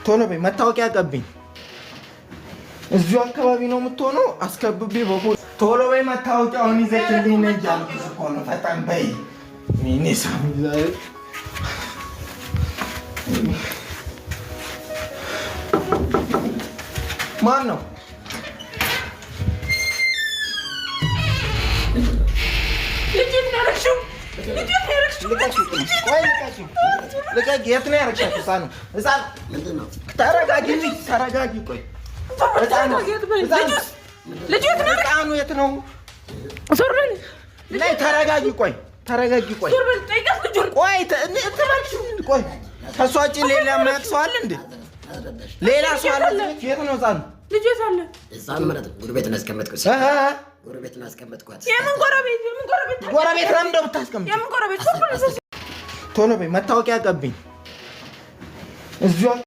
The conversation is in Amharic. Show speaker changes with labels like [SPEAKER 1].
[SPEAKER 1] ቶሎ በይ፣ መታወቂያ ቀብኝ። እዚሁ አካባቢ ነው የምትሆነው። አስከብቤ ቶሎ በይ፣ መታወቂያውን ይዘሽልኝ ነይ እያልኩሽ እኮ ነው። ፈጠን በይ። እኔ ሳሚ ዛሬ ማን ነው? የት ነው ያደረግሻት? ህፃኑ ህፃኑ፣ ተረጋጊ፣ ተረጋጊ። ቆይ ህፃኑ የት ነው? ነይ ተረጋጊ። ቆይ ተረጋጊ። ቆይ ቆይ ቆይ፣ ከእሷ ውጭ ሌላ የሚያውቅ ሰው አለ እንዴ? ሌላ ሰው አለ? የት ነው ህፃኑ?
[SPEAKER 2] ልጅ የት አለ?
[SPEAKER 3] ህፃኑ ማለት ነው ጎረቤት ነው ያስቀመጥኩት። ጎረቤት ነው ያስቀመጥኳት።
[SPEAKER 2] የምን ጎረቤት? የምን ጎረቤት?
[SPEAKER 1] ጎረቤት ነው እንደው ብታስቀምጪ።
[SPEAKER 2] የምን ጎረቤት?
[SPEAKER 1] ቶሎ በይ፣ መታወቂያ ቀብኝ እዚሁ።